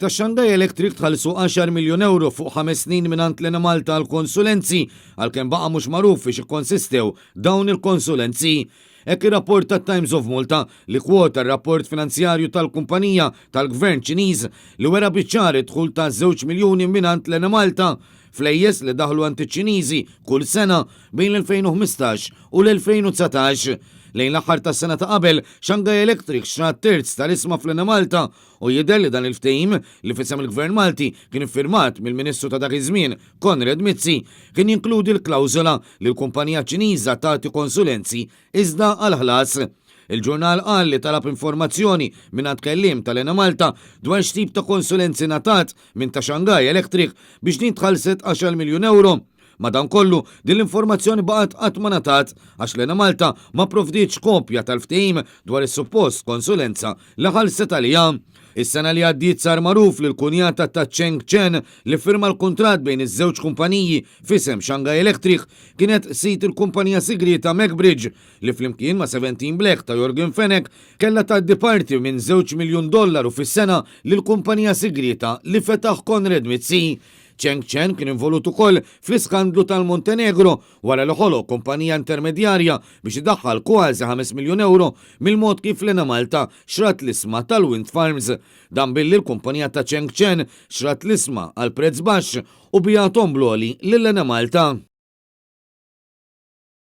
Ta' Shanghai Electric tħallsu għaxar miljun ewro fuq ħames snin mingħand l-Enemalta għal konsulenzi, għalkemm baqa' mhux magħruf fiex ikkonsistew dawn il-konsulenzi. Hekk irrapporta t-Times of Malta li kwota r-rapport finanzjarju tal-kumpanija tal-Gvern Ċiniż li wera biċ-ċar id-dħul ta' żewġ miljuni mingħand l-Enemalta, flejjes li daħlu għand iċ-Ċiniżi kull sena bejn l-2015 u l-2019. Lejn l-aħħar tas-sena ta' qabel, Shanghai Electric xtrat terz tal-ishma fl-Enemalta u jidher li dan il-ftehim, li f'isem il-Gvern Malti kien iffirmat mill-Ministru ta' dak iż-żmien, Konrad Mizzi, kien jinkludi l-klawżola li l-kumpanija Ċiniża tagħti konsulenzi iżda għal ħlas. Il-ġurnal qal li talab informazzjoni mingħand kelliem tal-Enemalta dwar x'tip ta' konsulenzi ngħatat minn ta' Shanghai Electric biex din tħallset għaxar miljun ewro. Madankollu, din l-informazzjoni baqgħet qatt ma ngħatat għax l-Enemalta ma pprovdietx kopja tal-ftehim dwar is-suppost konsulenza li ħallset għaliha. Is-sena li għaddiet sar magħruf li l-kunjata ta' Cheng Chen li ffirma l-kuntratt bejn iż-żewġ kumpaniji f'isem Shanghai Electric kienet sid il-kumpanija sigrieta Macbridge li flimkien ma' Seventeen Black ta' Yorgen Fenech kellha tgħaddi parti minn żewġ miljun dollaru fis-sena lill-kumpanija sigrieta li fetaħ Konrad Mizzi. Cheng Chen kien involut ukoll fl-iskandlu tal-Montenegro wara li ħoloq kumpanija intermedjarja biex idaħħal kważi ħames miljun ewro mill-mod kif l-Enemalta xrat l-ishma tal-wind farms. Dan billi l-kumpanija ta' Cheng Chen xrat l-ishma għal prezz baxx u biegħathom bl-għoli lill-Enemalta.